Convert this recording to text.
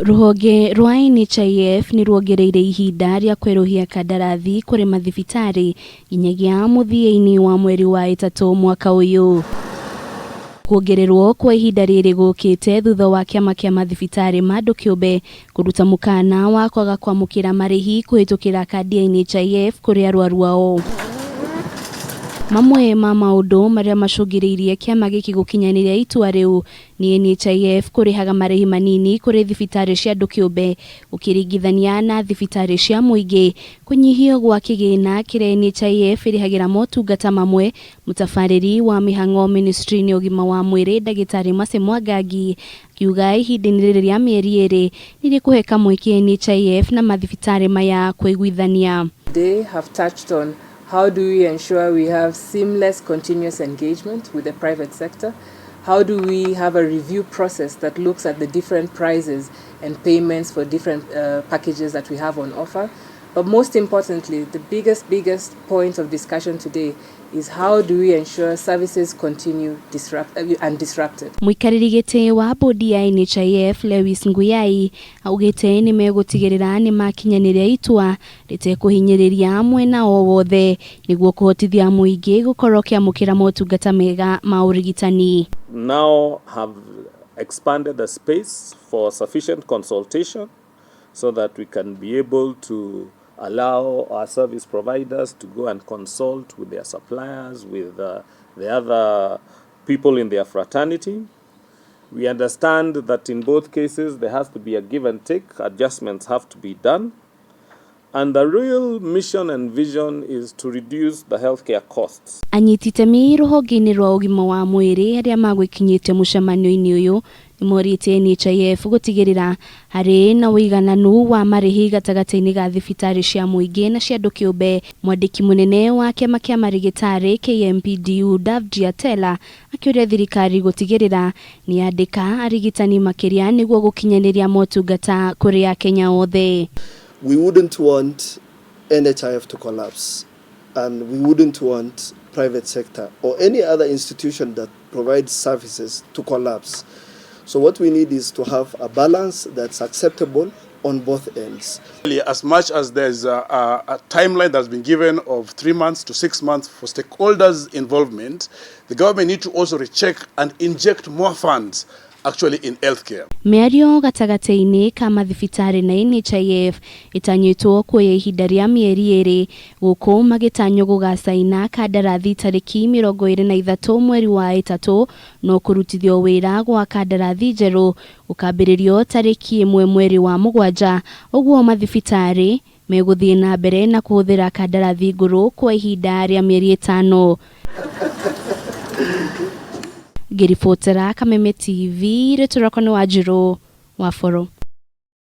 Rũhonge rwa NHIF nĩ ruongereire ihinda rĩa kwerũhia kandarathi kũrĩ mathibitarĩ nginyagia mũthia-inĩ wa mweri wa ĩtatũ mwaka ũyũ. Kuongererwo kwa ihinda rĩrĩ gũkĩte thutha wa kĩama kĩa mathibitarĩ ma andũ kĩũmbe kũruta mũkana wa kwaga kwamũkĩra marĩhi kũhĩtũkĩra kandi ya NHIF kũrĩ arwaru ao. Mamwe ma maũndũ marĩa macũngĩrĩirie kĩama gĩkĩ gũkinyanĩria itua rĩu nĩ NHIF kũrĩhaga marĩhi manini kũrĩ thibitarĩ cia andũ kĩũmbe ũkĩringithania na thibitarĩ cia mũingĩ, kũnyihio gwa kĩgĩna kĩrĩa NHIF ĩrĩhagĩra motungata mamwe. Mũtabarĩri wa mĩhang'o ministry-inĩ ya ũgima wa mwĩrĩ Ndagĩtarĩ Mercy Mwangangi akiuga ihinda-inĩ rĩrĩ rĩa mĩeri ĩrĩ nĩ rĩkũhe kamweke NHIF na mathibitarĩ maya kũiguithania. They have touched on how do we ensure we have seamless continuous engagement with the private sector? How do we have a review process that looks at the different prices and payments for different packages that we have on offer? But most importantly, the biggest point of discussion today is how do we ensure services continue undisrupted. Mũikarĩri gĩtĩ wa bodi ya NHIF Lewis Nguyai augĩte nĩ megũtigĩrĩra nĩ makinyanĩria itua rĩtekũhinyĩrĩria mwena o wothe nĩguo kũhotithia mũingĩ gũkorwo ũkĩamũkĩra motungata mega ma ũrigitani. Now have expanded the space for sufficient consultation so that we can be able to allow our service providers to go and consult with their suppliers, with the other people in their fraternity. We understand that in both cases there has to be a give and take, adjustments have to be done. And the real mission and vision is to reduce the healthcare costs. Anyiti itemi rũhonge-inĩ rwa ũgima wa mwĩrĩ arĩa magwĩkinyĩte mũcemanio-inĩ ũyũ nĩ morĩtie NHIF gũtigĩrĩra harĩ na ũigananu wa marĩhi gatagatĩ-inĩ ga thibitarĩ cia mũingĩ na cia andũ kĩũmbe. Mwandĩki mũnene wa kĩama kĩa marĩgĩtarĩ KMPDU Davji Atela akĩũria thirikari gũtigĩrĩra nĩ yandĩka arigitani makĩria nĩguo gũkinyanĩria motungata kũrĩ akenya othe. We wouldn't want NHIF to collapse, and we wouldn't want private sector or any other institution that provides services to collapse. So what we need is to have a balance that's acceptable on both ends. As much as there's a timeline that's been given of 3 months to 6 months for stakeholders' involvement, the government need to also recheck and inject more funds actually in healthcare. Mĩario gatagatĩ-inĩ ka mathibitarĩ na NHIF ĩtanyĩtwo kuoya ihinda rĩa mĩeri 2 gũkũ magĩtanywo gũgacaina kandarathi tarĩki 23 mweri wa ĩtatũ, no kũrutithio wĩra gwa kandarathi njerũ gũkambĩrĩrio tarĩki 1 mweri wa mũgwanja. Ũguo mathibitarĩ megũthiĩ na mbere na kũhũthĩra kandarathi ngũrũ kwa ihinda rĩa mĩeri 5. Ngĩribotera Kameme TV, rĩtwa rĩakwa nĩ Wanjirũ wa Boro.